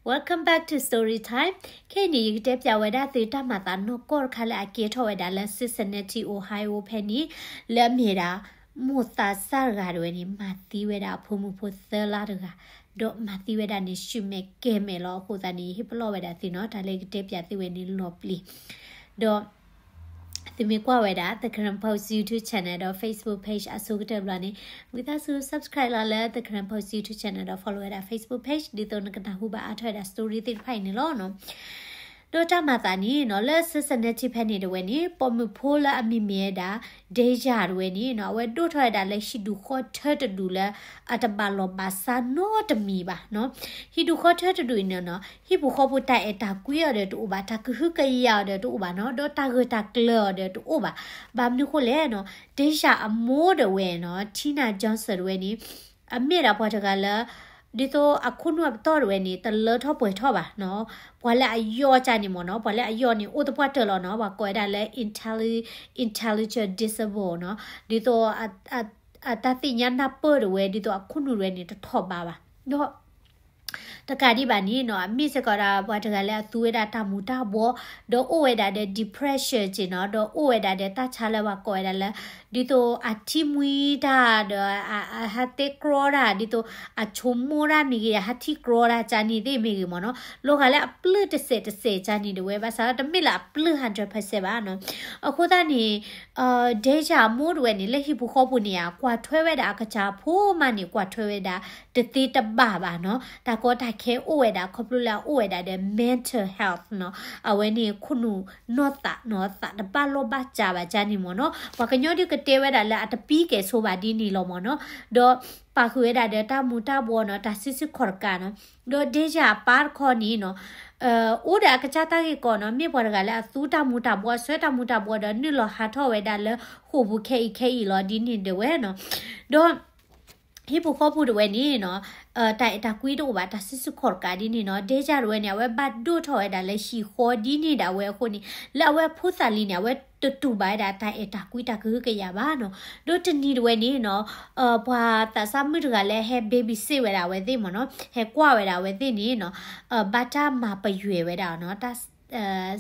Welcome back to Story Time. ခဲအံၤန့ၣ် ယကတဲပၠးဝဲဒၣ်သုတၢ်မၤသးနီၢ်ကီၢ်တခါလၢအကဲထီၣ်ဝဲဒၣ်လၢ Cincinnati Ohio ဖဲန့ၣ်, လၢအမ့ၢ်ဒၣ် မိၢ်သးစၢ်တဂၤတဝဲန့ၣ် မၤသံဝဲဒၣ်အဖိမုၣ်ဖိသၢလါတဂၤ, ဒီးမၤသံဝဲဒၣ်န့ၣ် ဆူၣ်မဲာ်ကဲၤမဲာ်လီၤ. အဃိသတးန့ၣ် ယဟ့ၣ်ပလီၢ်ဝဲဒၣ်သုနီၤ, တၢ်လၢယကတဲပၠးသုဝဲန့ၣ်လီၤပျံၤ, ဒီး သုမ့ၢ်ကွၢ်ဝဲဒၣ် The Karen Post YouTube channel ဒီး Facebook page အဆိကတၢၢ်တဘျီန့ၣ်, ဝံသးစူၤ subscribe လီၤလၢ The Karen Post YouTube channel ဒီး follow ဝဲဒၣ် Facebook page ဒ်သိးနကနၢ်ဟူဘၣ်အါထီၣ်ဝဲဒၣ် story သ့ၣ်တဖၣ်အံၤန့ၣ်လီၤနီၤ. ဒီးတၢ်မၤသးန့ၣ်နီၤ လၢ Cincinnati ဖဲန့ၣ်တဝဲန့ၣ် ပိာ်မုၣ်ဖိလၢအမံၤမ့ၢ်ဝဲဒၣ် Deja တဝဲန့ၣ်နီၤ အဝဲဒိၣ်ထီၣ်ဝဲဒၣ်လၢဟံၣ်ဒူၣ်ဃီထၢတဒူၣ်လၢ အတဘၣ်လီၢ်ဘၣ်စးနီတမံၤဘၣ်နီၤ. ဟံၣ်ဒူၣ်ဃီထၢတဒူၣ်အံၤန့ၣ်နီၤ ဟံၣ်ပူၤဃီပူၤတၢ်အဲၣ်တၢ်ကွံအီၤဒီးတအိၣ်ဘၣ်, တၢ်ကဟုကယာ်အီၤဒီးတအိၣ်ဘၣ်နီၤ, ဒီးတၢ်ဂၢၢ်တၢ်ကျၢၤအီၤဒီးတအိၣ်ဘၣ်. ဘၣ်မနုၤဃိလဲၣ်နီၤ Deja အမိၢ်တဝဲနီၤ Tina Johnson တဝဲန့ၣ် အမ့ၢ်ဒၣ်ပှၤတဂၤလၢ ဒ်သိးအခိၣ်နူာ်အပတီၢ်တဝဲန့ၣ် တလၢထီၣ်ပှဲၤထီၣ်ဘၣ်နီၤ. ပှၤလၢအယိာ်ကၢ်န့ၣ်မ့ၢ်နီၤ, ပှၤလၢအယိာ်န့ၣ် အိၣ်သပှၢ်တၢၢ်လီၤနီၤ, ပှၤကိးဝဲဒၣ်လၢ intelli- intelligent disable နီၤ, ဒ်သိး အတၢ်သ့ၣ်ညါနၢ်ပၢၢ်တဝဲ ဒ်သိးအခိၣ်နူာ်တဝဲန့ၣ် တထီၣ်ဘးဘၣ်. ဒီး တကးဒံးဘၣ်န့ၣ်နီၤ အမ့ၢ်စ့ၢ်ကီးဒၣ်ပှၤတဂၤလၢအသူဝဲဒၣ်တၢ်မူၤတၢ်ဘှီး, ဒီးအိၣ်ဝဲဒၣ်ဒီး depression က့နီၤ, ဒီးအိၣ်ဝဲဒၣ်ဒီးတၢ်ဆါလၢပှၤကိးဝဲဒၣ်လၢ ဒ်သိးအထံၣ်မှံတၢ်ဒီး အဟးတဲကြီတၢ်, ဒ်သိးအဆိကမိၣ်တၢ်မ့ၢ်ဂ့ၤ, အဟးထံၣ်ကြီတၢ်ကန့ၣ်သ့ၣ်မ့ၢ်ဂ့ၤမ့ၢ်နီၤ, လီၤဂာ်လၢအပျုၢ်တစဲးတစဲးကန့ၣ်တဝဲ, ဘၣ်ဆၣ်ဒီးတမ့ၢ်လၢအပျုၢ် hundred percent ဘၣ်နီၤ. အဃိသတးန့ၣ် Deja အမိၢ်တဝဲန့ၣ် လၢဟံၣ်ပူၤဃီပူၤန့ၣ်ဧါ ကွၢ်ထွဲဝဲဒၣ်အကစၢ်ဖိမးန့ၣ် ကွၢ်ထွဲဝဲဒၣ် တသ့တဘၣ်ဘၣ်နီၤ, တၢ်ကီတၢ်ခဲအိၣ်ဝဲဒၣ် ခီဖျိလၢအအိၣ်ဝဲဒၣ်ဒီး mental health နီၤ, အဝဲန့ၣ်ခိၣ်နူာ်နီၢ်သးနီၤ, သးတဘၣ်လီၢ်ဘၣ်စးဘၣ်ကန့ၣ်မ့ၢ်နီၤ, ပှၤကညီဒုးကတဲဝဲဒၣ်လၢအတပံကဲၤဆိဘၣ်ဒ်န့ၣ်လီၤမ့ၢ်နီၤ, ဒီးပာ်ဃုာ်ဝဲဒၣ်ဒီးတၢ်မူၤတၢ်ဘှီးနီၤ, တၢ်စုဆူၣ်ခီၣ်တကးနီၤ, ဒီး Deja အပၢ်တခီန့ၣ်နီၤ အိၣ်ဒီးအကစၢ်တၢ်ဂ့ၢ်ကီနီၤ, မ့ၢ်ပှၤတဂၤလၢအသူတၢ်မူၤတၢ်ဘှီး, အဆှၢတၢ်မူၤတၢ်ဘှီးဒီးနုာ်လီၤဟးထီၣ်ဝဲဒၣ်လၢဃိာ်ပူၤခဲအံၤခဲအံၤလီၤဒ်န့ၣ်တဝဲနီၤ, ဒီး ဟံၣ်ပူၤဃီပူၤတဝဲန့ၣ်နီၤ, တၢ်အဲၣ်တၢ်ကွံတအိၣ်ဘၣ်, တၢ်စုဆူၣ်ခီၣ်တကးဒ်န့ၣ်နီၤ, Deja တဝဲန့ၣ် အဝဲဘၣ်ဒိၣ်ထီၣ်ဝဲဒၣ်လၢဟံၣ်ဃီဒ်န့ၣ်ဒၣ်ဝဲအဃိန့ၣ်, လၢအဝဲဖိသၣ်လံၤန့ၣ် အဝဲတတူၢ်ဘၣ်ဝဲဒၣ်တၢ်အဲၣ်တၢ်ကွံတၢ်ကဟုကယာ်ဘၣ်နီၤ, ဒီးတနံၤတဝဲန့ၣ်နီၤ ပှၤသးစၢ်မုၣ်တဂၤလၢဟဲ babysit ဝဲဒၣ်အဝဲသ့ၣ်မ့ၢ်နီၤ, ဟဲကွၢ်ဝဲဒၣ်အဝဲသ့ၣ်န့ၣ်နီၤ, ဘၣ်တၢ်မၤပယွဲၤဝဲဒၣ်အီၤနီၤ, တၢ်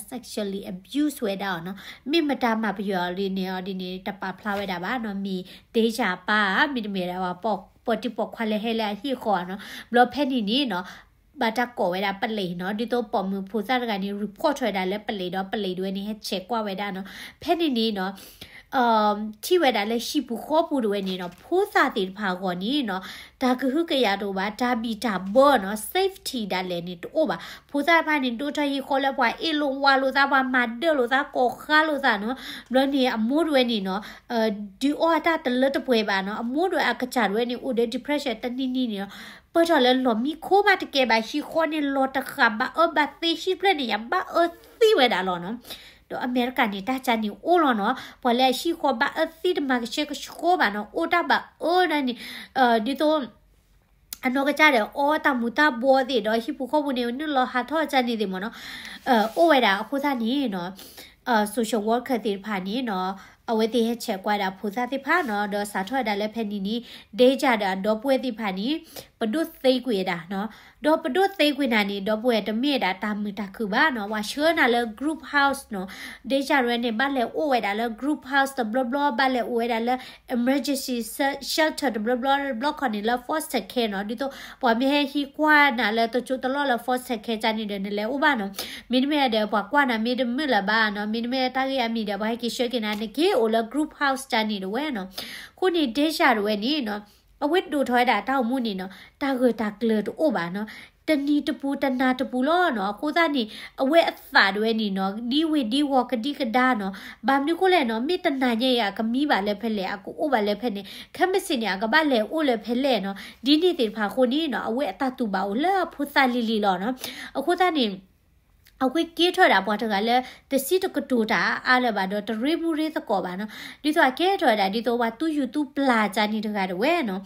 sexually abuse ဝဲဒၣ်အီၤနီၤ, မ့ၢ်မတၤမၤပယွဲၤအီၤလံန့ၣ်အီၤဒ်န့ၣ် တပာ်ဖျါဝဲဒၣ်ဘၣ်နီၤ, မ့ၢ် Deja အပၢ်ဧါ, မ့တမ့ၢ်ဒၣ်ပှၤပိာ်တံၢ်ပိာ်ခွါလၢဟဲလၢအဟံၣ်ဃီဧါနီၤ, ဘျီဖဲန့ၣ်န့ၣ်နီၤ ဘၣ်တၢ်ကိးဝဲဒၣ်ပလံးနီၤ, ဒ်သိးပိာ်မုၣ်ဖိသၣ်တဂၤန့ၣ် report ထီၣ်ဝဲဒၣ်လၢပလံးဒီး ပလံးတဝဲန့ၣ်ဟဲဆဲးကွၢ်ဝဲဒၣ်နီၤ, ဖဲန့ၣ်န့ၣ်နီၤ ထံၣ်ဝဲဒၣ်လၢဟံၣ်ပူၤဃီပူၤတဝဲန့ၣ်နီၤ, ဖိသၣ်သ့ၣ်တဖၣ်အဂီၢ်န့ၣ်နီၤ, တၢ်ကဟုကယာ်တအိၣ်ဘၣ်, တၢ်ဘံၣ်တၢ်ဘၢနီၤ, safety ဒၣ်လဲာ်န့ၣ်တအိၣ်ဘၣ်, ဖိသၣ်တဖၣ်န့ၣ် ဒိၣ်ထီၣ်ဟံၣ်ဃီလၢပှၤအ့ၣ်လိာ်ဝါလိာ်သး, ပှၤမၤဒၢၣ်လိာ်သး, ကိးဃါလိာ်သးနီၤ, ဘျီန့ၣ်အမိၢ်တဝဲန့ၣ်နီၤ ဒုးအီၣ်တၢ်တလၢတပှဲၤဘၣ်နီၤ, အမိၢ်ဒီးအကစၢ်တဝဲန့ၣ် အိၣ်ဒီး depression တနံၤနံၤန့ၣ်နီၤ, ပၢၢ်ထီၣ်လၢလီၢ်မံခိမးတကဲဘၣ်, ဟံၣ်ဃီန့ၣ်လီၤတဃာ်ဘၣ်အၢဘၣ်သီ, ဟံၣ်ဖျၢၣ်န့ၣ်ယဘၣ်အၢသံဝဲဒၣ်လီၤနီၤ, ဒီးအမဲရကၤန့ၣ် တၢ်ကန့ၣ်အိၣ်လီၤနီၤ, ပှၤလၢအဟံၣ်ဃီဘၣ်အၢသံတမၤကဆှဲကဆှီဘၣ်နီၤ, အိၣ်တၢ်ဘၣ်အၢဒၣ်န့ၣ်, ဒ်သိး အနီၢ်ကစၢ်ဒီးအီတၢ်မူၤတၢ်ဘှီးသ့ၣ်ဒီး ဟံၣ်ပူၤဃီပူၤန့ၣ် နုာ်လီၤဟးထီၣ်ကန့ၣ်သ့ၣ်မ့ၢ်နီၤ, အိၣ်ဝဲဒၣ်အဃိသတးန့ၣ်နီၤ, social worker သ့ၣ်တဖၣ်န့ၣ်နီၤ, အဝဲသ့ၣ်ဟဲဆဲးကွၢ်ဒၣ်ဖိသၣ်သ့ၣ်တဖၣ်နီၤ, ဒီးစးထီၣ်ဝဲဒၣ်လၢဖဲန့ၣ်န့ၣ် ဒ့ယၢ်ဒီးအဒီပုၢ်ဝဲၢ်သ့ၣ်တဖၣ်န့ၣ် ပဒိၣ်သ့ကွံာ်ဝဲဒၣ်နီၤ, ဒီးပဒိၣ်သ့ကွံာ်နၤန့ၣ် ဒီပုၢ်ဝဲၢ်တမ့ၢ်ဝဲဒၣ်တၢ်မုာ်တၢ်ခုၣ်ဘၣ်နီၤ, ပှၤဆှၢနၤလၢ group house နီၤ, ဒ့ယၢ်ဝဲန့ၣ် ဘၣ်လဲၤအိၣ်ဝဲဒၣ်လၢ group house တဘျီဘျီ, ဘၣ်လဲၤအိၣ်ဝဲဒၣ်လၢ emergency shelter တဘျီဘျီ, တဘျီခီန့ၣ်လၢ foster care နီၤ, ဒ်သိးပှၤမ့ၢ်ဟဲဟံးကွၢ်နၤလၢတစိၢ်တလီၢ်လၢ foster care ကန့ၣ်ဒီး နလဲၤအိၣ်ဘၣ်နီၤ, မ့တမ့ၢ်ဒီးပှၤကွၢ်နၤမ့တမုာ်လၢၤဘၣ်နီၤ, မ့တမ့ၢ်တၢ်ဂ့ၢ်အါမံၤဒီး ပှၤဟဲက့ၤဆှၢက့ၤနၤ နက့ၤအိၣ်လၢ group house ကန့ၣ်တဝဲနီၤ, အဃိန့ၣ် ဒ့ယၢ်တဝဲန့ၣ်နီၤ အဝဲဒိၣ်ထီၣ်ဝဲဒၣ်တၢ်အိၣ်မူန့ၣ်နီၤ, တၢ်ဂၢၢ်တၢ်ကျၢၤတအိၣ်ဘၣ်နီၤ, တနံၤတပူၤတနၤတပူၤလီၤနီၤ, အဃိသတးန့ၣ် အဝဲအသးတဝဲန့ၣ်နီၤ, ဒ်ဝ့ၤဒ်ဝီၤကဒံကဒါနီၤ, ဘၣ်မနုၤအဃိလဲၣ်နီၤ, မ့ၢ်တနၤညါအံၤ အကမံဘၣ်လၢဖဲလဲၣ်, အကအိၣ်ဘၣ်လၢဖဲန့ၣ်, ခဲမုၢ်ဆ့ၣ်န့ၣ် အကဘၣ်လဲၤအိၣ်လၢဖဲလဲၣ်နီၤ, ဒ်န့ၣ်သ့ၣ်တဖၣ်အဃိန့ၣ်နီၤ, အဝဲအတၢ်တူၢ်ဘၣ်အိၣ်လၢအဖိသၣ်လံၤလံၤလီၤနီၤ, အဃိသတးန့ၣ် အဝဲကဲထီၣ်ဝဲဒၣ်ပှၤတဂၤလၢ တဆံးတကတိၤတၢ်အါလၢၤဘၣ်ဒီး တရ့မူရ့သကိးဘၣ်နီၤ, ဒ်သိးအကဲထီၣ်ဝဲဒၣ် ဒ်သိးပှၤသူၣ်ယူၤသူၣ်ပျၢ်ကန့ၣ်တဂၤတဝဲနီၤ,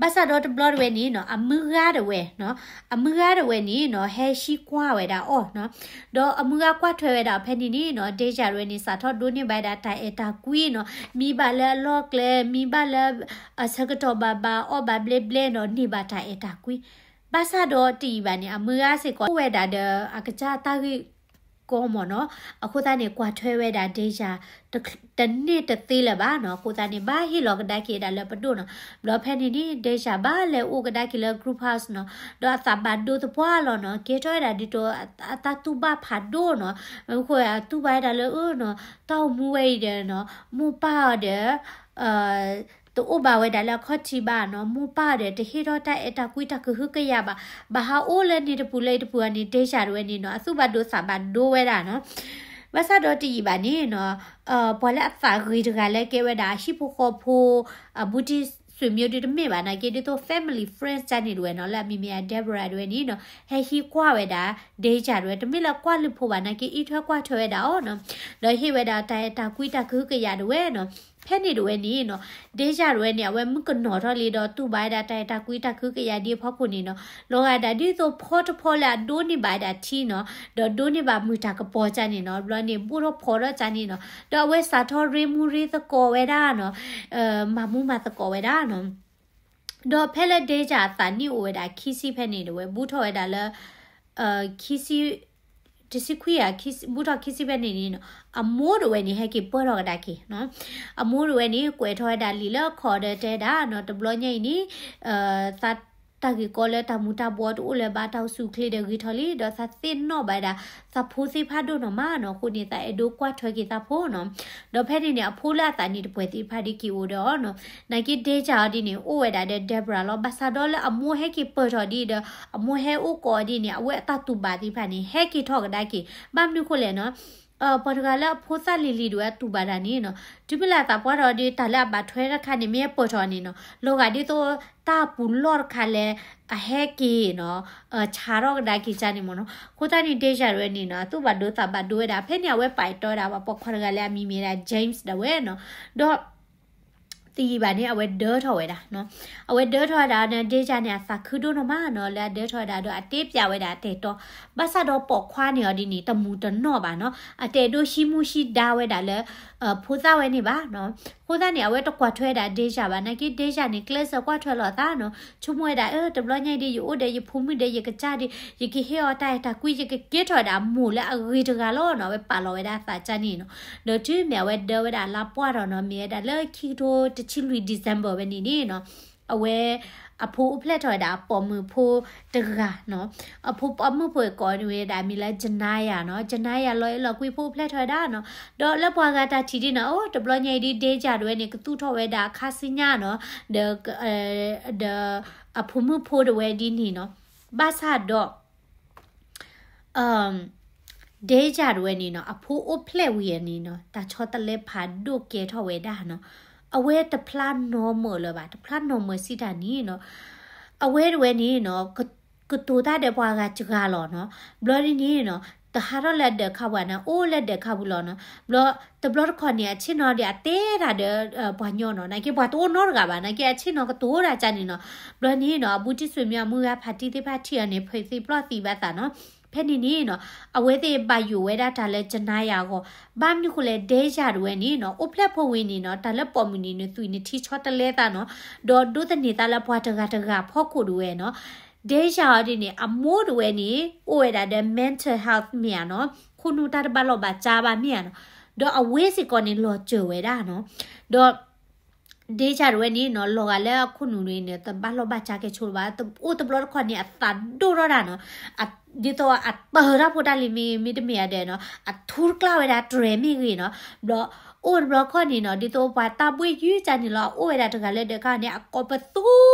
ဘၣ်ဆၣ်ဒီးတဘျီတဝဲန့ၣ်နီၤ, အမုၢ်ဂၤတဝဲနီၤ, အမုၢ်ဂၤတဝဲန့ၣ်နီၤ ဟဲဟံးကွၢ်ဝဲဒၣ်အီၤနီၤ, ဒီးအမုၢ်ဂၤကွၢ်ထွဲဝဲဒၣ်ဖဲန့ၣ်န့ၣ်နီၤ, ဒ့ယၢ်တဝဲန့ၣ် စးထီၣ်ဒိးန့ၢ်ဘၣ်ဝဲဒၣ်တၢ်အဲၣ်တၢ်ကွံနီၤ, မံဘၣ်လၢအလီၢ်ကျဲ, မံဘၣ်လၢ အဆၢကတီၢ်ဘၣ်ဘၣ်, အီၣ်ဘၣ်ဘျဲဘျဲနီၤ, န့ၢ်ဘၣ်တၢ်အဲၣ်တၢ်ကွံ ဘၣ်ဆၣ်ဒီးတယံာ်ဘၣ်န့ၣ် အမုၢ်ဂၤစ့ၢ်ကီး အိၣ်ဝဲဒၣ်ဒီးအကစၢ်တၢ်ဂ့ၢ်ကီမ့ၢ်နီၤ. အဃိသတးန့ၣ် ကွၢ်ထွဲဝဲဒၣ် Deja တန့ၢ်တသ့လၢၤဘၣ်နီၤ. အဃိသတးန့ၣ် ဘၣ်ဟ့ၣ်လီၤကဒါက့ၤဒၣ်လၢပဒိၣ်နီၤ. ဘျီဖဲန့ၣ်န့ၣ် Deja ဘၣ်လဲၤအိၣ်ကဒါက့ၤလၢ group house နီၤ. ဒီးအသးဘၣ်ဒိသပှၢ်လီၤနီၤ. ကဲထီၣ်ဝဲဒၣ်ဒ်သိးအတၢ်တူၢ်ဘၣ်ဖးဒိၣ်နီၤ. မ့ၢ်ဃိအတူၢ်ဘၣ်ဝဲဒၣ်လၢ အၢနီၤ, တၢ်အိၣ်မူဝဲအံၤဒီးနီၤ, မိၢ်ပၢ်အီၤဒီး တအိၣ်ဘၣ်ဝဲဒၣ်လၢအခီၣ်ထံးဘၣ်နီၤ. မိၢ်ပၢ်ဒီး တဟ့ၣ်ထီၣ်တၢ်အဲၣ်တၢ်ကွံတၢ်ကဟုကယာ်ဘၣ်. ဘၣ်ဟးအိၣ်လၢန့ၣ်တပူၤလၢအံၤတပူၤအီၤန့ၣ် Deja တဝဲန့ၣ်နီၤ, အသူၣ်ဘၣ်ဒိသးဘၣ်ဒိဝဲဒၣ်နီၤ. ဘၣ်ဆၣ်ဒီးတယံာ်ဘၣ်န့ၣ်နီၤ, ပှၤလၢအသးဂ့ၤတဂၤလၢကဲဝဲဒၣ်အဟံၣ်ဖိဃီဖိ အဘူးတံၢ်ဆွေမျိုး ဒ်တမ့ၢ်ဘၣ်နာ်က့ ဒ်သိး family friends တၢ်န့ၣ်တဝဲနီၤ, လၢအမံၤမ့ၢ်ဒၣ် Deborah တဝဲန့ၣ်နီၤ, ဟဲဟံးကွၢ်ဝဲဒၣ် Deja တဝဲ, တမ့ၢ်လၢကွၢ်လုၢ်ဖိဘၣ်နာ်က့ အံးထွဲကွၢ်ထွဲဝဲဒၣ်အီၤနီၤ. ဒီးဟ့ၣ်ဝဲဒၣ်တၢ်အဲၣ်တၢ်ကွံတၢ်ကဟုကယာ်တဝဲနီၤ. ဖဲန့ၣ်တဝဲန့ၣ်နီၤ, Deja တဝဲန့ၣ် အဝဲမုၢ်ကနီၤထီၣ်လံဒီး တူၢ်ဘၣ်ဝဲဒၣ်တၢ်အဲၣ်တၢ်ကွံတၢ်ကဟုကယာ်ဒ်အဖီခိၣ်န့ၣ်နီၤ, လီၤဂာ်ဒၣ်ဒ်သိးဖီတဖီလၢအဒိးန့ၢ်ဘၣ်ဝဲဒၣ်ထံနီၤ, ဒီးဒိးန့ၢ်ဘၣ်မုၢ်တၢ်ကပီၤတၢ်န့ၣ်နီၤ. ဘျီန့ၣ် ဘိၣ်ထီၣ်ဖီထီၣ်တၢ်န့ၣ်နီၤ, ဒီးအဝဲစးထီၣ်ရ့မူရ့သကိးဝဲဒၣ်နီၤ, မၤမူမၤသကိးဝဲဒၣ်နီၤ. ဒီးဖဲလၢ Deja အသးနံၣ်အိၣ်ဝဲဒၣ်ခံဆံဖဲန့ၣ်တဝဲ ဘူးထီၣ်ဝဲဒၣ်လၢ ခံဆံ, တဆံခွံဧါ, ဘူးထီၣ်ခံဆံဖဲန့ၣ်န့ၣ်နီၤ, အမိၢ်တဝဲန့ၣ် ဟဲက့ၤပၢၢ်ထီၣ်ကဒါက့ၤနီၤ. အမိၢ်တဝဲန့ၣ် ကွဲးထီၣ်ဝဲဒၣ်လံာ်လၢအခီၣ်ဒီးတဲဒၣ်နီၤ, တဘျီညါအံၤန့ၣ် သး တၢ်ဂ့ၢ်ကီလၢတၢ်မူၤတၢ်ဘှီးတအိၣ်လၢၤဘၣ်, တၢ်အိၣ်ဆူၣ်အိၣ်ချ့ဒီးဂ့ၤထီၣ်လံ, ဒီးသးသ့ၣ်နီၣ်ဘၣ်ဝဲဒၣ် သးဖိသ့ၣ်တဖၣ်ဒိၣ်နီၢ်မးနီၤ. အဃိန့ၣ် သးအဲၣ်ဒိးကွၢ်ထွဲက့ၤသးဖိနီၤ. ဒီးဖဲန့ၣ်န့ၣ် အဖိလၢအသးနံၣ်တပှဲၤသ့ၣ်တဖၣ်ဒ်က့ၤအိၣ်ဒီးအီၤနီၤ, နာ်က့ Deja အီၤဒ်န့ၣ် အိၣ်ဝဲဒၣ်ဒီး Deborah လီၤ. ဘၣ်ဆၣ်ဒီးလၢအမိၢ်ဟဲက့ၤပၢၢ်ထီၣ်ဒ်ဒီး အမိၢ်ဟဲအိၣ်ကိးအီၤဒ်န့ၣ် အဝဲအတၢ်တူၢ်ဘၣ်သ့ၣ်တဖၣ်န့ၣ် ဟဲက့ၤထီၣ်ကဒါက့ၤ. ဘၣ်မနုၤဃိလဲၣ်နီၤ, ပှၤတဂၤလၢအဖိသၣ်လံၤလံၤတဝဲအတူၢ်ဘၣ်တၢ်န့ၣ်နီၤ, တုၤဖဲလၢအသးပှၢ်ထီၣ်ဒီး တၢ်လၢအဘၣ်ထွဲတခါန့ၣ် မ့ၢ်ဟဲပၢၢ်ထီၣ်န့ၣ်နီၤ, လီၤဂာ်ဒ်သိးတၢ်ပူၤလီၢ်တခါလၢ အဟဲက့ၤနီၤ, ဆါထီၣ်ကဒါက့ၤကၢ်န့ၣ်မ့ၢ်နီၤ. အဃိသတးန့ၣ် Deja တဝဲန့ၣ်နီၤ, အသူၣ်ဘၣ်ဒိသးဘၣ်ဒိဝဲဒၣ်. ဖဲန့ၣ် အဝဲပာ်တီဝဲဒၣ်ပှၤပိာ်ခွါတဂၤလၢအမံၤမ့ၢ်ဒၣ် James ဒၣ်ဝဲနီၤ. ဒီး တယံာ်ဘၣ်န့ၣ် အဝဲဒၢထီၣ်ဝဲဒၣ်နီၤ. အဝဲဒၢထီၣ်ဝဲဒၣ်န့ၣ် Deja န့ၣ် အသးခုဒိၣ်နီၢ်မးနီၤ, လၢအဒၢထီၣ်ဝဲဒၣ်ဒီး အတဲပျးဝဲဒၣ်အတဲာ်တီ, ဘၣ်ဆၣ်ဒီးပိာ်ခွါန့ၣ်အီၤဒ်န့ၣ် တမူၤတနီၣ်ဘၣ်နီၤ, အတအဲၣ်ဒိးဟံးမူဟံးဒါဝဲဒၣ်လၢ ဖိသၣ်ဝဲန့ၣ်ဘၣ်နီၤ. အဃိသတးန့ၣ် အဝဲတကွၢ်ထွဲဒၣ် Deja ဘၣ်, နာ်က့ Deja န့ၣ် ကျဲးစၢးကွၢ်ထွဲလီၤအသးနီၤ, ဆိကမိၣ်ဝဲဒၣ် အၢ တဘျီညါအံၤဒီး ယအိၣ်ဒီးယဖိမုၣ်ဒီးယကစၢ်ဒီး ယကဟ့ၣ်အီၤတၢ်အဲၣ်တၢ်ကွံ, ယကကဲထီၣ်ဝဲဒၣ်အမိၢ်လၢအဂ့ၤတဂၤလီၤနီၤ. အဝဲပာ်လီၤဝဲဒၣ်အသးကၢ်န့ၣ်နီၤ. ဒီးတုၤမ့ၢ်အဝဲဒၢဝဲဒၣ်လါပှၢ်ထီၣ်နီၤ, မ့ၢ်ဝဲဒၣ်လၢခံကထိတဆံလွံၢ် December ဝဲန့ၣ်န့ၣ်နီၤ, အဝဲ အဖိအိၣ်ဖျဲၣ်ထီၣ်ဝဲဒၣ်အပိာ်မုၣ်ဖိတဂၤနီၤ. အဖိပိာ်မုၣ်ဖိကိးန့ၢ်ဝဲဒၣ်မံၤလၢ Janaya နီၤ. Janaya လီၤအဲၣ်လီၤကွံဖိအိၣ်ဖျဲၣ်ထီၣ်ဝဲဒၣ်နီၤ. ဒီးလၢပှၤဂၤတၢ်ထံၣ်ဒ်နီၤ, အိၣ် တဘျီညါအံၤဒ် Deja တဝဲန့ၣ် ကသူၣ်ထီၣ်ဝဲဒၣ်အခါဆူညါနီၤ, ဒီး ဒီးအဖိမုၣ်ဖိတဝဲဒ်န့ၣ်နီၤ. ဘၣ်ဆၣ်ဒီး Deja တဝဲန့ၣ်နီၤ, အဖိအိၣ်ဖျဲၣ်ဝံၤအန့ၣ်နီၤ, တၢ်ဆီတလဲဖးဒိၣ်ကဲထီၣ်ဝဲဒၣ်နီၤ. အဝဲတဖျါ normal လၢၤဘၣ်, တဖျါ normal စံးတၢ်န့ၣ်နီၤ. အဝဲတဝဲန့ၣ်နီၤ, ကတိၤတၢ်ဒီးပှၤဂၤစှၤလီၤနီၤ. ဘျီဒ်န့ၣ်နီၤ, တဟးထီၣ်လၢအဒၢးခါပူၤန့ၣ်, အိၣ်လၢဒၢးခါပူၤလီၤနီၤ. ဘျီ တဘျီတခီၣ်န့ၣ် အဆ့ၣ်နီၤဒီးအတဲတၢ်ဒီး ပှၤညီနီၤ, နာ်က့ပှၤတအိၣ်နီတဂၤဘၣ်, နာ်က့အဆ့ၣ်နီၤကတိၤတၢ်ကၢ်န့ၣ်နီၤ. ဘျီန့ၣ်နီၤ, အဘူးတံၢ်ဆွေမျိုးအမုၢ်ဂၤဖးတံၢ်သ့ၣ်တဖၣ်ထံၣ်အီၤန့ၣ် ဖုးသံပျီၢ်သံဘၣ်သးနီၤ. ဖဲန့ၣ်န့ၣ်နီၤ, အဝဲသ့ၣ်ဘၣ်ယိၣ်ဝဲဒၣ်တၢ်လၢ Janaya အဂီၢ်, ဘၣ်မနုၤဃိလဲၣ် Deja တဝဲန့ၣ်နီၤ, အိၣ်ဖျဲၣ်ဖိဝံၤန့ၣ်နီၤ, တၢ်လၢပိာ်မုၣ်န့ၣ်န့ၣ် သွံၣ်န့ၣ်ထံဆီတလဲသးနီၤ, ဒီးဒိးသန့ၤသးလၢပှၤတဂၤတဂၤဖီခိၣ်တဝဲနီၤ. Deja အီၤဒ်န့ၣ် အမိၢ်တဝဲန့ၣ် အိၣ်ဝဲဒၣ်ဒီး mental health မ့ၢ်ဧါနီၤ, ခိၣ်နူာ်တၢ်တဘၣ်လီၢ်ဘၣ်စးဘၣ်မ့ၢ်ဧါနီၤ, ဒီးအဝဲစ့ၢ်ကီးန့ၣ် လီၤစၢၤဝဲဒၣ်နီၤ, ဒီး Deja တဝဲန့ၣ်နီၤ, လီၤဂာ်လၢအခိၣ်နူာ်န့ၣ် တဘၣ်လီၢ်ဘၣ်စးကဲဆိလၢၤဘၣ်, အိၣ်တဘျီတခီၣ်န့ၣ် အသးဒိၣ်ထီၣ်ဒၣ်နီၤ, ဒ်သိးအတၢၢ်တၢ်ဖိတၢ်လံၤမ့ၢ် မ့တမ့ၢ်ဧါဒီးနီၤ, အထူတကျါဝဲဒၣ်တြဲၤမ့ၢ်ဂ့ၤနီၤ, ဘျီ အိၣ်တဘျီတခီၣ်န့ၣ်နီၤ, ဒ်သိးပှၤတၢ်ဘှ့ၣ်ယုၢ်ကၢ်န့ၣ်လီၤ, အအိၣ်ဝဲဒၣ်တဂၤလၢဒၢးခါန့ၣ် အကိးပသ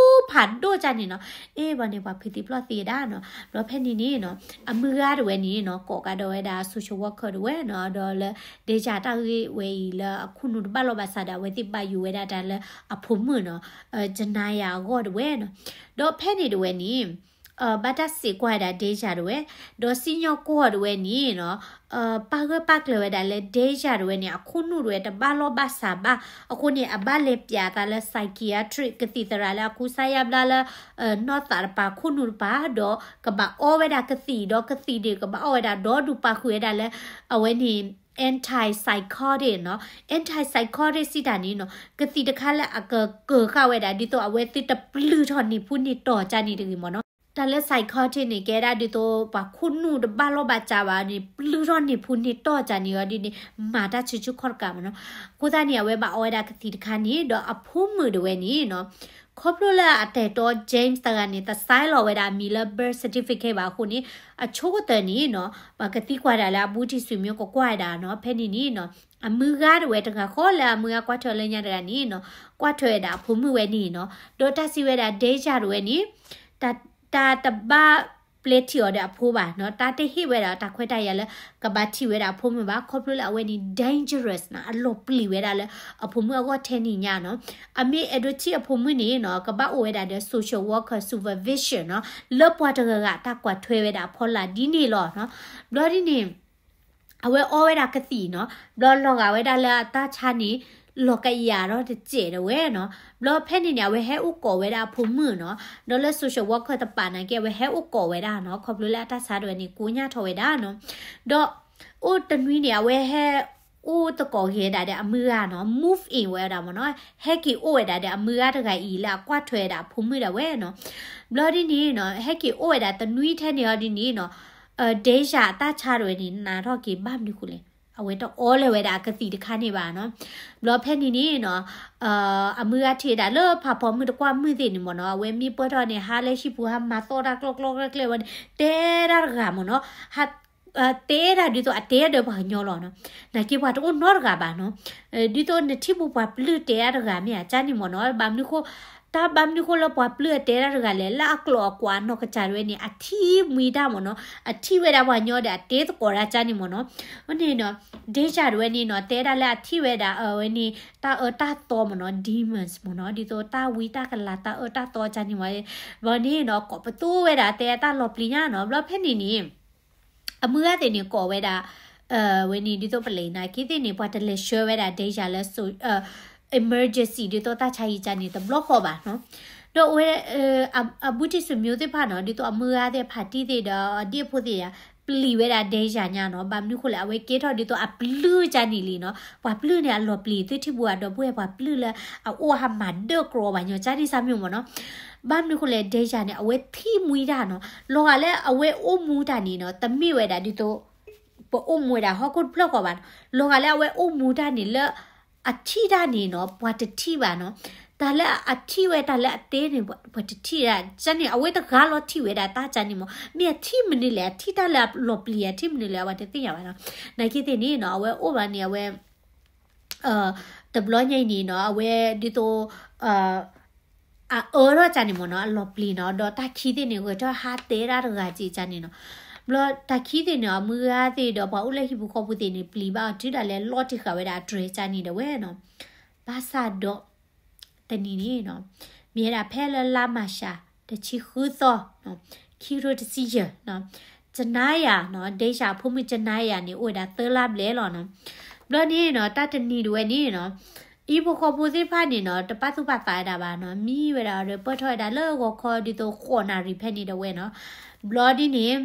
ူဖးဒိၣ်ကၢ်န့ၣ်နီၤ, အ့ၣ် ဘျီန့ၣ် ပှၤဖုးသံပျီၢ်သံဝဲဒၣ်နီၤ, ဘျီဖဲန့ၣ်န့ၣ်နီၤ, အမုၢ်ဂၤတဝဲန့ၣ်နီၤ, ကိးကဒီးဝဲဒၣ် social worker တဝဲနီၤ, ဒီးလၢ Deja တၢ်ဂ့ၢ်ဝဲအံၤလၢအခိၣ်နူာ်တဘၣ်လီၢ်ဘၣ်စးဒီး အဝဲသ့ၣ်ဘၣ်ယိၣ်ဝဲဒၣ်တၢ်လၢအဖိမုၣ်နီၤ, Janaya အဂီၢ်တဝဲနီၤ, ဒီးဖဲန့ၣ်တဝဲန့ၣ် ဘၣ်တၢ်စံးကွၢ်ဝဲဒၣ် Deja တဝဲ, ဒီးစံၣ်ညီၣ်ကွီၢ်တဝဲန့ၣ်နီၤ, ပာ်ဂၢၢ်ပာ်ကျၢၤဝဲဒၣ်လၢ Deja တဝဲန့ၣ် အခိၣ်နူာ်တဝဲတဘၣ်လီၢ်ဘၣ်စးဘၣ်, အဃိန့ၣ် အဘၣ်လဲၤပျးသးလၢ psychiatric ကသံၣ်သရၣ်လၢအကူစါယါဘျါလၢ နီၢ်သးတပၤ ခိၣ်နူာ်တပၤ, ဒီးကဘၣ်အီဝဲဒၣ်ကသံၣ်, ဒီးကသံၣ်န့ၣ် ကဘၣ်အီဝဲဒၣ်ဒီဒူၣ်ပာ်ဃုာ်ဝဲဒၣ်လၢ အဝဲန့ၣ် antipsychotic နီၤ, antipsychotic စံးတၢ်န့ၣ်နီၤ, ကသံၣ်တခါလၢအကကၢၤဃာ်ဝဲဒၣ် ဒ်သိးအဝဲသ့ၣ်တပျုၢ်ထီၣ်န့ၢ်ဖူန့ၢ်တီၤကၢ်န့ၣ်တဂ့ၤမ့ၢ်နီၤ. တၢ်လၢ psychotic န့ၣ် ကဲဒၣ်ဒ်သိး ပှၤခိၣ်နူာ်တဘၣ်လီၢ်ဘၣ်စးဘၣ်န့ၣ် ပျုၢ်ထီၣ်န့ၢ်ဖူန့ၢ်တီၢ်ကန့ၣ်အီၤဒ်န့ၣ် မၤတၢ်ဆူၣ်ဆူၣ်ခီၣ်တကးမ့ၢ်နီၤ. အဃိသတးန့ၣ် အဝဲဘၣ်အီဝဲဒၣ်ကသံၣ်တခါန့ၣ် ဒီးအဖိမုၣ်ဒၣ်ဝဲန့ၣ်နီၤ ခီဖျိလၢအတၢ်အဲၣ်တီ James တဂၤန့ၣ် တ sign လီၤဝဲဒၣ်အမံၤလၢ birth certificate ဘၣ်အဃိန့ၣ် အဆိကတၢၢ်န့ၣ်နီၤ ပှၤကသံကွၢ်ဒၣ်လၢအဘူး ထံၣ် ဆွေမျိုး ကကွၢ်ဝဲဒၣ်နီၤ ဖဲန့ၣ်န့ၣ်နီၤ အမုၢ်ဂၤဒၣ်ဝဲတဂၤဃီလၢအမုၢ်ဂၤကွၢ်ထွဲလၢညါတဂၤန့ၣ်နီၤ ကွၢ်ထွဲဝဲဒၣ်အဖိမုၣ်ဝဲန့ၣ်နီၤ ဒီးတၢ်စံးဝဲဒၣ် Deja ဒၣ်ဝဲန့ၣ် တၢ် တၢ်တဘၣ်ပျဲထံၣ်အီၤဒီးအဖိဘၣ်နီၤ တၢ်တဟ့ၣ်ဝဲဒၣ်တၢ်ခွဲးတၢ်ယာ်လၢ ကဘၣ်ထံၣ်ဝဲဒၣ်အဖိမုၣ်ဘၣ် ခီဖျိလၢအဝဲန့ၣ် dangerous နီၤ အလီၤပျံၤဝဲဒၣ်လၢအဖိမုၣ်အဂီၢ်ထဲန့ၣ်ညါနီၤ အမ့ၢ်အဲၣ်ဒိးထံၣ်အဖိမုၣ်န့ၣ်နီၤ ကဘၣ်အိၣ်ဝဲဒၣ်ဒီး social worker supervision နီၤ လၢပှၤတဂၤဂၤတၢ်ကွၢ်ထွဲဝဲဒၣ်အဖီလာ်ဒ်န့ၣ်လီၤနီၤ ဘျီဒ်န့ၣ် အဝဲအီဝဲဒၣ်ကသံၣ်နီၤ ဘျီလီၤဂာ်ဝဲဒၣ်လၢအတၢ်ဆါန့ၣ် လီၤကယၤထီၣ်တစဲးဒၣ်ဝဲနီၤ ဘျီဖဲန့ၣ်န့ၣ် အဝဲဟဲအိၣ်ကိးဝဲဒၣ်အဖိမုၣ်နီၤ ဒီးလၢ social worker တပာ်နာ်က့ အဝဲဟဲအိၣ်ကိးဝဲဒၣ်နီၤ ခီဖျိလၢအတၢ်ဆါဒၣ်ဝဲန့ၣ် ကိညၢ်ထီၣ်ဝဲဒၣ်နီၤ ဒီးအိၣ်တနွံန့ၣ် အဝဲဟဲအိၣ်သကိးက့ၤဒၣ်ဒီးအမုၢ်ဂၤနီၤ move in ဝဲဒၣ်မ့ၢ်နီၤ ဟဲက့ၤအိၣ်ဝဲဒၣ်ဒီးအမုၢ်ဂၤတဂၤအံၤလၢအကွၢ်ထွဲဝဲဒၣ်အဖိမုၣ်ဒၣ်ဝဲနီၤ ဘျီဒ်န့ၣ်နီၤ ဟဲက့ၤအိၣ်ဝဲဒၣ်တနွံထဲန့ၣ်အီၤဒ်န့ၣ်နီၤ Deja အတၢ်ဆါဒၣ်ဝဲန့ၣ် နးထီၣ်က့ၤဘၣ်မနုၤဃိလဲၣ် အဝဲတအီလၢၤဝဲဒၣ်အကသံၣ်တခါန့ၣ်ဘၣ်နီၤ ဘျီဖဲန့ၣ်န့ၣ်နီၤ အမုၢ်ဂၤထံၣ်ဝဲဒၣ်လၢဖးဖီမုၢ်တကွၢ်မုၢ်သ့ၣ်န့ၣ်မ့ၢ်နီၤ အဝဲမ့ၢ်ပၢၢ်ထီၣ်န့ၣ် ဟါလၢဟံၣ်ပူၤဟါမၤသီၣ်တၢ်ကျီကျီကျဲကျဲဝဲန့ၣ် တဲဒၣ်တဂၤမ့ၢ်နီၤ တဲဒၣ်ဒ်သိးအတဲဒီးပှၤကညီလီၤနီၤ နာ်က့ပှၤတအိၣ်နီတဂၤဘၣ်နီၤ ဒ်သိးနထံၣ်ပူၤပှၤပျုၢ်တဲဒၣ်တဂၤမ့ၢ်ဧါ ကန့ၣ်မ့ၢ်နီၤ ဘၣ်မနုၤဃိ တၢ်ဘၣ်မနုၤဃိလၢပှၤပျုၢ်အတဲဒၣ်တဂၤလဲၣ် လၢအကျိာ်အကွာ်နီၢ်ကစၢ်ဒၣ်ဝဲန့ၣ် အထံၣ်မှံတၢ်မ့ၢ်နီၤ အထံၣ်ဝဲဒၣ်ပှၤကညီဒီးအတ့သကိးဒၣ်ကန့ၣ်မ့ၢ်နီၤ အန့ၣ်နီၤ Deja ဒၣ်ဝဲန့ၣ်နီၤ တဲဒၣ်လၢအထံၣ်ဝဲဒၣ်အဝဲန့ၣ် တၢ်အၢတၢ်သီမ့ၢ်နီၤ demons မ့ၢ်နီၤ ဒ်သိးတၢ်ဝံတၢ်ကလၤတၢ်အၢတၢ်သီကန့ၣ်မ့ၢ် ဘျီန့ၣ်နီၤ ကိးပသူဝဲဒၣ်တဲတၢ်လီၤပျံၤညါနီၤ ဘျီဖဲန့ၣ်န့ၣ် အမုၢ်ဂၤသ့ၣ်န့ၣ်ကိးဝဲဒၣ် ဝဲန့ၣ်ဒ်သိးပလံးနာ်က့သ့ၣ်န့ၣ် ပှၤတလဲၤဆှၢဝဲဒၣ် Deja လၢ emergency ဒ်သိးတၢ်ဆါဟံၣ်ကန့ၣ်တဘျီဃီဘၣ်နီၤ ဒီးအဝဲ အဘူးတံၢ်ဆွေမျိုးသ့ၣ်တဖၣ်နီၤ ဒ်သိးအမုၢ်ဂၤသ့ၣ်ဖါတံၢ်သ့ၣ်ဒီးအဒ့ၣ်ဖိသ့ၣ်ယါ ပျံၤဝဲဒၣ် Deja ညါနီၤ ဘၣ်မနုၤဃိလဲၣ် အဝဲကဲထီၣ်ဒ်သိးအပျုၢ်ကန့ၣ်လံနီၤ ပှၤပျုၢ်န့ၣ်အလီၤပျံၤ သုထံၣ်ပူၤအဒီပုၢ်ဝဲၢ်ပှၤပျုၢ်လၢ အအိၣ်ဟးမၤဒၢၣ်ကြီဘၣ်ညီကန့ၣ်စၢ်မ့ၢ်မ့ၢ်နီၤ ဘၣ်မနုၤဃိလဲၣ် Deja န့ၣ် အဝဲထံၣ်မှံတၢ်နီၤ လီၤဂာ်လၢအဝဲအိၣ်မူတၢ်န့ၣ်နီၤ တမ့ၢ်ဝဲဒၣ်ဒ်သိး ပအိၣ်မူဝဲဒၣ်ဟီၣ်ခိၣ်တဖျၢၣ်ဃီဘၣ်နီၤ လီၤဂာ်လၢအဝဲအိၣ်မူတၢ်န့ၣ်လၢ အထံၣ်တၢ်န့ၣ်နီၤ ပှၤတထံၣ်ဘၣ်နီၤ တၢ်လၢအထံၣ်ဝဲတၢ်လၢအတဲန့ၣ် ပှၤတထံၣ်ဒၣ် ကန့ၣ် အဝဲတဂၤလီၤထံၣ်ဝဲဒၣ်တၢ်ကန့ၣ်မ့ၢ် မ့ၢ်အထံၣ်မနုၤလဲၣ် အထံၣ်တၢ်လၢအလီၤပျံၤ အထံၣ်မနုၤလဲၣ် အဝဲတသ့ၣ်ညါဘၣ်နီၤ နာ်က့သ့ၣ်န့ၣ်နီၤ အဝဲအိၣ်ဘၣ်န့ၣ် အဝဲ တဘျီညါအံၤန့ၣ်နီၤ အဝဲဒ်သိး အအၢထီၣ်ကန့ၣ်မ့ၢ်နီၤ အလီၤပျံၤနီၤ ဒီးတၢ်ခံသ့ၣ်န့ၣ် ဂဲၤထီၣ်ဟးတဲဒၣ်တဂၤက့ကန့ၣ်နီၤ ဘျီတၢ်ခံသ့ၣ်န့ၣ် အမုၢ်ဂၤသ့ၣ်ဒီးပှၤအိၣ်လၢဟံၣ်ပူၤဃီပူၤသ့ၣ်န့ၣ် ပျံၤဘၣ်အီၤတုၤဒၣ်လဲာ်လီၤတံၢ်ဃာ်ဝဲဒၣ်အတြဲၤကန့ၣ်ဒၣ်ဝဲနီၤ ဘၣ်ဆၣ်ဒီး တနံၤန့ၣ်နီၤ မ့ၢ်ဝဲဒၣ်ဖဲလၢလါမၢ်ၡး တဆံဃုသီ ခံကထိတဆံယဲၢ်နီၤ Janaya နီၤ Deja အဖိမုၣ် Janaya န့ၣ် အိၣ်ဝဲဒၣ်သၢလါဘျဲၣ်လီၤနီၤ ဘျီန့ၣ်နီၤ တၢ်တနံၤဒၣ်ဝဲန့ၣ်နီၤ ဟံၣ်ဖိဃီဖိသ့ၣ်တဖၣ်န့ၣ်နီၤ တပာ်သူၣ်ပာ်သးဝဲဒၣ်ဘၣ်နီၤ မံဝဲဒၣ်ဒီးပၢၢ်ထီၣ်ဝဲဒၣ်လၢဂီၤခီ ဒ်သိးဃိးနၣ်ရံၣ်ဖဲန့ၣ်ဒၣ်ဝဲနီၤ ဘျီဒ်န့ၣ်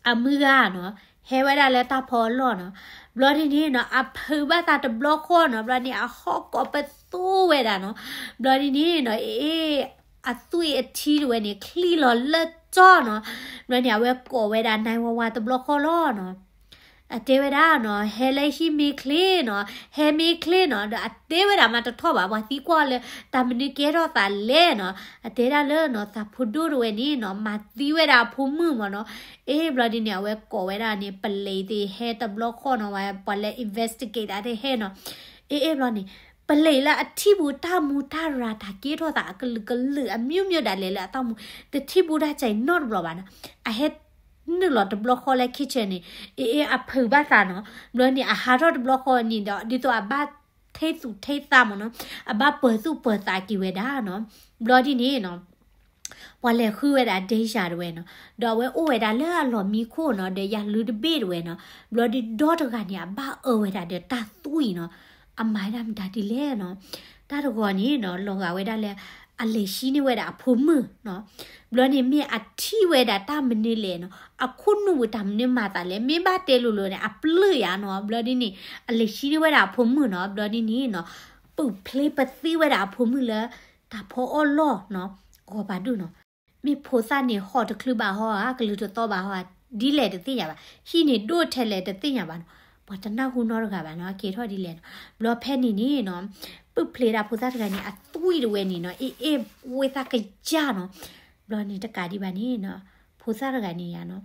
အမုၢ်ဂၤနီၤ ဟဲဝဲဒၣ်လၢတၢ်ဖီအလီၢ်နီၤ ဘျီဒ်န့ၣ်နီၤ အဖုးဘၣ်သးတဘျီဃီနီၤ ဘျီန့ၣ် အဟီၣ်ကိးပသူဝဲဒၣ်နီၤ ဘျီဒ်န့ၣ်နီၤ အ့ အသွံၣ်အထံတဝဲန့ၣ် ချံလီၤလၢကၠီနီၤ ဘျီန့ၣ် အဝဲကိးဝဲဒၣ် နၢၣ်ဝါဝါ တဘျီဃီလီၤနီၤ အတဲဝဲဒၣ်နီၤ ဟဲလၢဟံၣ်မ့ၢ်ချ့နီၤ ဟဲမ့ၢ်ချ့နီၤ ဒီးအတဲဝဲဒၣ်မးတထီၣ်ဘၣ် ပှၤသံကွၢ်လၢ တၢ်မနုၤကဲထီၣ်သးလဲၣ်နီၤ အတဲဒၣ်လၢနီၤ သးဖိဒိၣ်တဝဲန့ၣ်နီၤ မၤသံဝဲဒၣ်အဖိမုၣ်မ့ၢ်နီၤ အ့ ဘျီဒ်န့ၣ် အဝဲကိးဝဲဒၣ်န့ၣ် ပလံးသ့ၣ်ဟဲတဘျီဃီနီၤ ဝဲပှၤလၢ investigate တၢ်သ့ၣ်ဟဲနီၤ အ့ အ့ ဘျီန့ၣ် ပလံးလၢအထံၣ်ပူၤတၢ်မူတၢ်ရၤတၢ်ကဲထီၣ်သးအကလုာ်ကလုာ်အမျိုးမျိုးဒၣ်လဲာ်လၢအတၢ်မူ တထံၣ်ပူၤတၢ်ကဲနီတဘျီဘၣ်နီၤ အဟဲ နုာ်လီၤတဘျီဃီလၢ kitchen န့ၣ် အ့ အ့ အဖုးဘၣ်သးနီၤ ဘျီန့ၣ် အဟးထီၣ်တဘျီဃီန့ၣ်ဒီး ဒ်သိးအဘၣ်ထဲသူၣ်ထဲသးမ့ၢ်နီၤ အဘၣ်ပၢၤသူၣ်ပၢၤသးက့ၤဝဲဒၣ်နီၤ ဘျီဒ်န့ၣ်နီၤ ပှၤလဲၤဃုဝဲဒၣ် Deja တဝဲနီၤ ဒီးအဝဲအိၣ်ဝဲဒၣ်လၢအလီၢ်မံခိၣ်နီၤ ဒီးယၤလုၢ်တဘ့ၣ်တဝဲနီၤ ဘျီဒ်ဒီတဂၤန့ၣ် အဘၣ်အၢဝဲဒၣ်ဒီးတၢ်သွံၣ်နီၤ အမၤဝဲဒၣ်မတၤဒ်လဲၣ်နီၤ တၢ်တဂီၤန့ၣ်နီၤ လီၤဂာ်ဝဲဒၣ်လၢ အလဲၤဟံးန့ၢ်ဝဲဒၣ်အဖိမုၣ်နီၤ ဘျီန့ၣ်မ့ၢ်အထံၣ်ဝဲဒၣ်တၢ်မနုၤလဲၣ်နီၤ အခိၣ်နူာ်ပူၤတၢ်မနုၤမၤသးလဲၣ် မ့ၢ်ဘၣ်တဲလိၤလိၤန့ၣ် အပျုၢ်ယၤနီၤ ဘျီဒ်န့ၣ် အလဲၤဟံးန့ၢ်ဝဲဒၣ်အဖိမုၣ်နီၤ ဘျီဒ်န့ၣ်နီၤ ပူၣ်ဖျ့ပသံဝဲဒၣ်အဖိမုၣ်လၢ တၢ်ဖီအီၣ်လီၢ်နီၤ ဂီၤပၤဒူၣ်နီၤ မ့ၢ်ဖိသၣ်န့ၣ် ဟီၣ်တချုးဘၣ်ဟီဧါ, ကလုာ်တသီဘၣ်ဟီဧါ, ဒ်လဲၣ်တသ့ၣ်ညါဘၣ်, ဟံၣ်န့ၣ်ဒိၣ်ထဲလဲၣ်တသ့ၣ်ညါဘၣ်နီၤ, ပှၤတနၢ်ဟူနီတဂၤဘၣ်နီၤ, အကဲထီၣ်ဒ်လဲၣ်နီၤ, ဘျီဖဲန့ၣ်န့ၣ်နီၤ, ပုၢ်ဖျ့ဒၣ်ဖိသၣ်တဂၤန့ၣ် အသွံၣ်တဝဲန့ၣ်နီၤ, အ့ၣ်အ့ၣ်ဝဲသးကယၢ်နီၤ, ဘျီန့ၣ်တကးဒံးဘၣ်န့ၣ်နီၤ, ဖိသၣ်တဂၤန့ၣ်ယါနီၤ,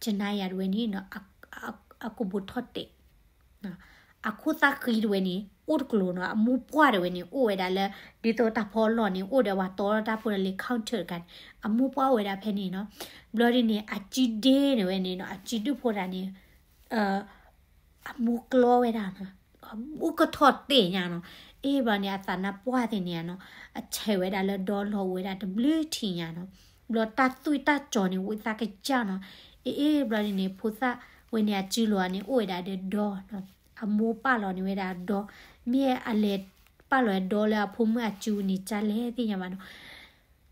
ကနါယၤတဝဲန့ၣ်နီၤ, အကဘိးထီၣ်တဲာ် အခိၣ်သၣ်ဃံတဝဲန့ၣ် အိၣ်တကျိၤနီၤ, အမိၢ်ပှၢ်တဝဲန့ၣ် အိၣ်ဝဲဒၣ်လၢ ဒ်သိးတၢ်ဖီလီၢ်န့ၣ် အိၣ်ဒီးပှၤတီတၢ်ဖိတၢ်လံၤ counter တခါန့ၣ်, အမိၢ်ပှၢ်အိၣ်ဝဲဒၣ်ဖဲန့ၣ်နီၤ, ဘျီဒ်န့ၣ် အစုဒ့န့ၣ်ဝဲန့ၣ်နီၤ, အစုဒုၣ်ဖိတဂၤန့ၣ် အမိၢ်ကျီဝဲဒၣ်နီၤ, အိၣ်ကထီၣ်တဲာ်ညါနီၤ, အ့ၣ်ဘျီန့ၣ် အသးနါပှၢ်သ့ၣ်န့ၣ်နီၤ, အဆဲးဝဲဒၣ်လၢဒီလီၤအိၣ်ဝဲဒၣ်တဘျုးထံၣ်ညါနီၤ, ဘျီတၢ်သွံၣ်တၢ်စီၤန့ၣ် ဝံသးကစၢ်နီၤ, အ့ၣ်အ့ၣ်ဘျီဒ်န့ၣ် ဖိသၣ်ဝဲန့ၣ် အစုလီၤန့ၣ် အိၣ်ဝဲဒၣ်ဒီးဒီနီၤ, အမိၢ်ပာ်လီၤန့ၢ်ဝဲဒၣ်ဒီ, မ့ၢ်အလဲၤပာ်လီၤဒီလၢအဖိမုၣ်အစုန့ၣ် ကလဲၣ်သ့ၣ်ညါဘၣ်နီၤ,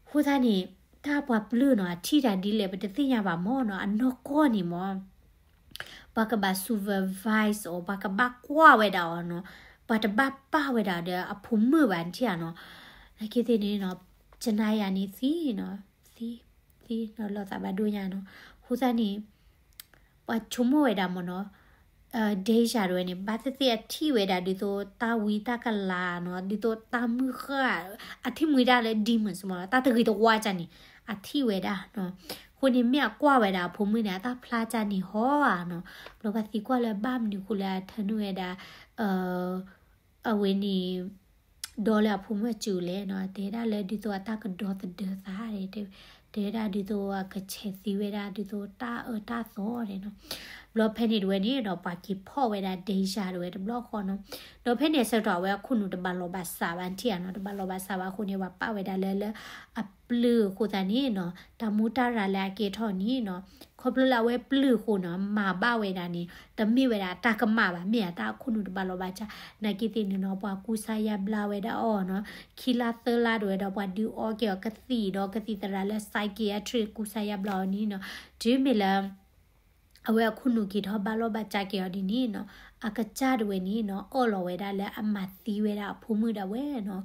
အဃိသတးန့ၣ် တၢ်ပှၤပျုၢ်နီၤ အထံၣ်တၢ်ဒ်လဲၣ် ပတသ့ၣ်ညါဘၣ်မၢ်နီၤ, အနီၢ်ကီၢ်န့ၣ်မၢ် ပှၤကဘၣ် supervise အီၤ, ပှၤကဘၣ်ကွၢ်ဝဲဒၣ်အီၤနီၤ, ပှၤတဘၣ်ပာ်ဝဲဒၣ်ဒီးအဖိမုၣ်ဘၣ် နထံၣ်ဧါနီၤ, နာ်က့သ့ၣ်န့ၣ်နီၤ, ကနါယၤန့ၣ်သံနီၤ, သံ, သံနီၤ လီၤသးဘၣ်ဒိၣ်ညါနီၤ, အဃိသတးန့ၣ် ပှၤဆိကမိၣ်ဝဲဒၣ်မၢ်နီၤ, Deja တဝဲန့ၣ် ဘၣ်သ့ၣ်သ့ၣ်အထံၣ်ဝဲဒၣ်ဒ်သိးတၢ်ဝံတၢ်ကလၤနီၤ, ဒ်သိးတၢ်မုၢ်ဃၢ်, အထံၣ်မှံဒၣ်လၢ demons မၢ်နီၤ, တၢ်တဂ့ၤတဝါကၢ်န့ၣ် အထံၣ်ဝဲဒၣ်နီၤ, အဃိန့ၣ်မ့ၢ်အကွၢ်ဝဲဒၣ်အဖိမုၣ်န့ၣ် အတၢ်ဖျါကၢ်န့ၣ်ဟီဧါနီၤ, ဘျီပှၤသံကွၢ်လၢဘၣ်မနုၤဃိလၢအထၢနုာ်ဝဲဒၣ် အဝဲန့ၣ် ဒီလၢအဖိမုၣ်အစုလဲၣ်နီၤ, တဲဒၣ်လၢဒ်သိးအတၢ်ကဒီသဒၢသး, တဲဝဲဒၣ်ဒ်သိးအကဆဲးသံဝဲဒၣ် ဒ်သိးတၢ်အၢတၢ်သီန့ၣ်နီၤ, ဘျီဖဲန့ၣ်တဝဲန့ၣ်ဒီး ပှၤက့ၤဖီၣ်ဝဲဒၣ် Deja တဝဲတဘျီဃီနီၤ, ဒီးဖဲန့ၣ်အဆၢကတီၢ်အဝဲအခိၣ်နူာ်တဘၣ်လီၤဘၣ်စးဘၣ် နထံၣ်ဧါနီၤ, တဘၣ်လီၤဘၣ်စးဘၣ်အဃိန့ၣ် ပှၤပာ်ဝဲဒၣ်လၢ လၢအပျုၢ်အဃိသတးန့ၣ်နီၤ, တၢ်မူတၢ်ရၤလၢအကဲထီၣ်န့ၣ်နီၤ, ခီဖျိလၢအဝဲပျုၢ်အဃိနီၤ, မၤဘၣ်ဝဲဒၣ်န့ၣ် တမ့ၢ်ဝဲဒၣ်တၢ်ကမၣ်ဘၣ်, မ့ၢ်အတၢ်အခိၣ်နူာ်တဘၣ်လီၤဘၣ်စး, နာ်က့သ့ၣ်န့ၣ်နီၤ, ပှၤကူစါယါဘျါဝဲဒၣ်အီၤနီၤ, ခံလါသၢလါတဝဲဒီး ပှၤဒုးအီက့ၤအီၤကသံၣ်ဒီး ကသံၣ်သရၣ်လၢ psychiatric ကူစါယါဘျါအီၤန့ၣ်နီၤ, တုၤမ့ၢ်လၢ အဝဲအခိၣ်နူာ်က့ၤထီၣ်ဘၣ်လီၢ်ဘၣ်စးက့ၤအီၤဒ်န့ၣ်နီၤ, အကစၢ်တဝဲန့ၣ်နီၤ, အၢၣ်လီၤဝဲဒၣ်လၢအမၤသံဝဲဒၣ်အဖိမုၣ်ဒၣ်ဝဲနီၤ,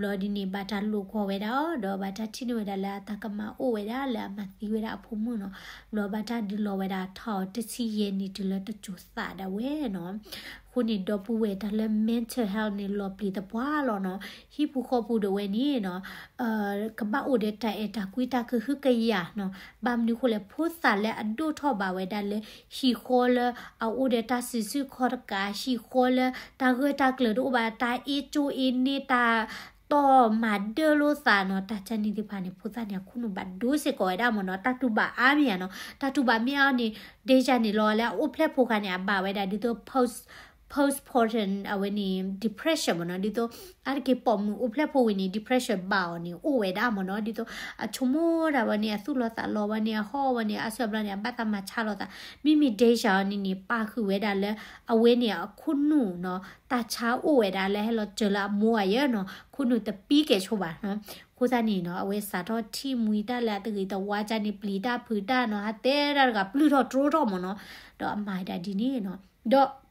ဘျီဒ်န့ၣ် ဘၣ်တၢ်လိာ်ကွီၢ်ဝဲဒၣ်အီၤ ဒီးဘၣ်တၢ်ထံၣ်န့ၢ်ဝဲဒၣ်လၢအတၢ်ကမၣ်အိၣ်ဝဲဒၣ်လၢအမၤသံဝဲဒၣ်အဖိမုၣ်နီၤ, ဘျီဘၣ်တၢ်ဒုးလီၤဝဲဒၣ်ထီၣ်တဆံယဲၢ်နံၣ်တုၤလၢတစိၤသးဒၣ်ဝဲနီၤ, အဃိန့ၣ် ဒီပုၢ်ဝဲၢ်တၢ်လၢ mental health န့ၣ် လီၤပျံၤသပှၢ်လီၤနီၤ, ဟံၣ်ပူၤဃီပူၤဒၣ်ဝဲန့ၣ်နီၤ ကဘၣ်အိၣ်ဒီးတၢ်အဲၣ်တၢ်ကွံတၢ်ကဟုကယာ်နီၤ, ဘၣ်မနုၤဃိလဲၣ် ဖိသၣ်လၢအဒိၣ်ထီၣ်ဘၣ်ဝဲဒၣ်လၢ ဟံၣ်ဃီလၢအအိၣ်ဒီးတၢ်စုဆူၣ်ခီၣ်တကး, ဟံၣ်ဃီလၢတၢ်ဂၢၢ်တၢ်ကျၢၤတအိၣ်ဘၣ်, တၢ်အ့ၣ်ကၠိအ့ၣ်န့ၢ်, တၢ်တီၢ်မၤဒၢလိာ်သးနီၤ, တၢ်ကၢ်န့ၣ်သ့ၣ်တဖၣ်န့ၣ် ဖိသၣ်န့ၣ် အခိၣ်နူာ်ဘၣ်ဒိစ့ၢ်ကီးဝဲဒၣ်မ့ၢ်နီၤ, တၢ်တူၢ်ဘၣ်အါမ့ၢ်ဧါနီၤ, တၢ်တူၢ်ဘၣ်မ့ၢ်အါန့ၣ် Deja န့ၣ်လီၤလၢအအိၣ်ဖျဲၣ်ဖိခါန့ၣ် အဘၣ်ဝဲဒၣ်ဒ်သိး post postpartum အဝဲန့ၣ် depression မ့ၢ်နီၤ, ဒ်သိး အါတက့ၢ်ပိာ်မုၣ်အိၣ်ဖျဲၣ်ဖိဝံၤန့ၣ် depression ဘၣ်အီၤန့ၣ် အိၣ်ဝဲဒၣ်မ့ၢ်နီၤ, ဒ်သိး အဆိကမိၣ်ဒၣ်ဝဲန့ၣ် အသူၣ်လီၤသးလီၤဝဲန့ၣ် အဟီၣ်ဝဲန့ၣ် အါစုအါဘျီန့ၣ် အဘၣ်သးမၤဆါလိာ်သး, မ့မ့ၢ် Deja အီၤန့ၣ်န့ၣ် ပာ်ဃုာ်ဝဲဒၣ်လၢ အဝဲန့ၣ်အခိၣ်နူာ်နီၤ, တၢ်ဆါအိၣ်ဝဲဒၣ်လၢဟဲလီၤစၢၤလၢအမိၢ်အယၢနီၤ, ခိၣ်နူာ်တပံကဲၣ်ဆိဘၣ်နီၤ, အဃိသတးန့ၣ်နီၤ အဝဲစးထီၣ်ထံၣ်မှံတၢ်လၢအတဂ့ၤတဝါကၢ်န့ၣ် ပျံၤတၢ်ဖုးတၢ်နီၤ, ဟးတဲတၢ်တဂၤပျုၢ်ထီၣ်တြီထီၣ်မ့ၢ်နီၤ, ဒီးအမၤဒၣ်ဒ်န့ၣ်နီၤ, ဒီး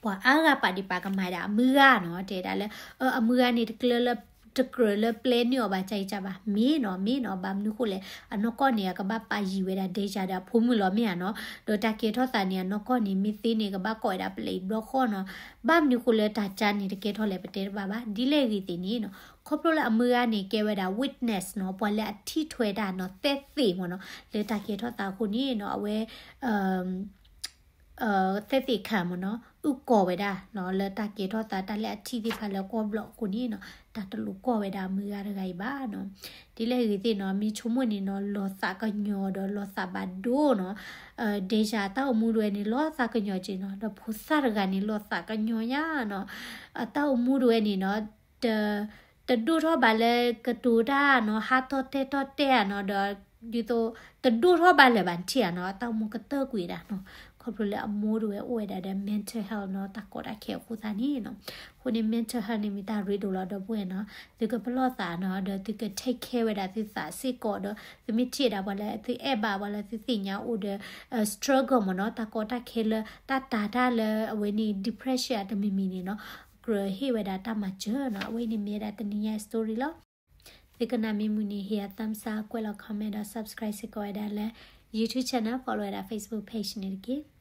ပှၤအါဂၤပာ်ဒံးပာ်ကမၤဒၣ်အမုၢ်ဂၤနီၤ, တဲဒၣ်လၢ အမုၢ်ဂၤန့ၣ် တကြၢးလၢ တကြၢးလၢပျဲနုာ်အီၤဘၣ် ကၢ်အံၤကၢ်ဘၣ်, မ့ၢ်နီၤ မ့ၢ်နီၤ, ဘၣ်မနုၤဃိလဲၣ် အနီၢ်ကီၢ်န့ၣ် အကဘၣ်ပာ်ယံၤဝဲဒၣ် Deja ဒီးအဖိမုၣ်လီၤ မ့ၢ်ဧါနီၤ, ဒီးတၢ်ကဲထီၣ်သးန့ၣ် အနီၢ်ကီၢ်န့ၣ် မ့ၢ်သ့န့ၣ် ကဘၣ်ကိးဝဲဒၣ်ပျဲၢ်အံၤဘျီဃီနီၤ, ဘၣ်မနုၤဃိလၢတၢ်ကၢ်န့ၣ် တကဲထီၣ်လဲၣ် ပတဲတဘၣ်ဘၣ်, ဒ်လဲၣ်ဂ့ၤသ့ၣ်န့ၣ်နီၤ, ခီဖျိလၢအမုၢ်ဂၤန့ၣ် ကဲဝဲဒၣ် witness နီၤ, ပှၤလၢအထံၣ်ထွဲတၢ်နီၤ, သက်သေမ့ၢ်နီၤ, လၢတၢ်ကဲထီၣ်သးအဃိန့ၣ်နီၤ, အဝဲ သက်သေခံ မ့ၢ်နီၤ, အုၣ်ကီၤဝဲဒၣ်နီၤ လၢတၢ်ကဲထီၣ်သး တၢ်လၢအထံၣ်သ့ၣ်တဖၣ်လၢကွီၢ်ဘျီၣ်အဃိန့ၣ်နီၤ, တၢ်တလိာ်ကွီၢ်ဝဲဒၣ်အမုၢ်ဂၤတဂၤအံၤဘၣ်နီၤ, ဒ်လဲၣ်ဂ့ၤသ့ၣ်နီၤ, မ့ၢ်ဆိကမိၣ်န့ၣ်နီၤ လီၤသးကညီၤဒီးလီၤသးဘၣ်ဒိနီၤ, Deja အတၢ်အိၣ်မူတဝဲန့ၣ် လီၤသးကညီၤက့ၤနီၤ, ဒီးဖိသၣ်တဂၤန့ၣ် လီၤသးကညီၤညါနီၤ, အတၢ်အိၣ်မူတဝဲန့ၣ်နီၤ တဒိၣ်ထီၣ်ဘၣ်လၢကတိၤတၢ်နီၤ, ဟးထီၣ်တဲၣ်ထီၣ်တဲၣ်ဧါနီၤ, ဒီးဒ်သိး တဒိၣ်ထီၣ်ဘၣ်လၢၤဘၣ် နထံၣ်ဧါနီၤ, အတၢ်အိၣ်မူကတၢၢ်ကွံာ်ဒၣ်နီၤ, ခီဖျိလၢအမိၢ်တဝဲအိၣ်ဝဲဒၣ်ဒီး mental health နီၤ, တၢ်ကီတၢ်ခဲအဃိသတးန့ၣ်နီၤ, အဃိန့ၣ် mental health န့ၣ်မ့ၢ်တၢ်ရ့ဒိၣ်လီၤ ဒီပုၢ်ဝဲၢ်နီၤ, သုကပလီၢ်သးနီၤ, ဒီးသုက take care ဝဲဒၣ်သုသးစ့ၢ်ကီးဒီး သုမ့ၢ်ထံၣ်ဝဲဒၣ်ပှၤလၢသုအဲၣ်ဘၣ် ပှၤလၢသုသ့ၣ်ညါအိၣ်ဒီး struggle မ့ၢ်နီၤ, တၢ်ကီတၢ်ခဲလၢ တၢ်တာ်တၢ်လၢအဝဲန့ၣ် depression အတမံၤမံၤန့ၣ်နီၤ, ကြၢးဟ့ၣ်ဝဲဒၣ်တၢ်မၤစၢၤနီၤ, အဝဲန့ၣ်မ့ၢ်ဝဲဒၣ်တနံၤညါ story လီၤ. သုကနၣ်မ့ၢ်မုာ်န့ၣ် ဟ့ၣ်ယၤ thumbs up, ကွဲးလီၤ comment ဒီး subscribe စ့ၢ်ကီးဝဲဒၣ်လၢ YouTube channel, follow ဝဲဒၣ် Facebook page န့ၣ်တက့ၢ်.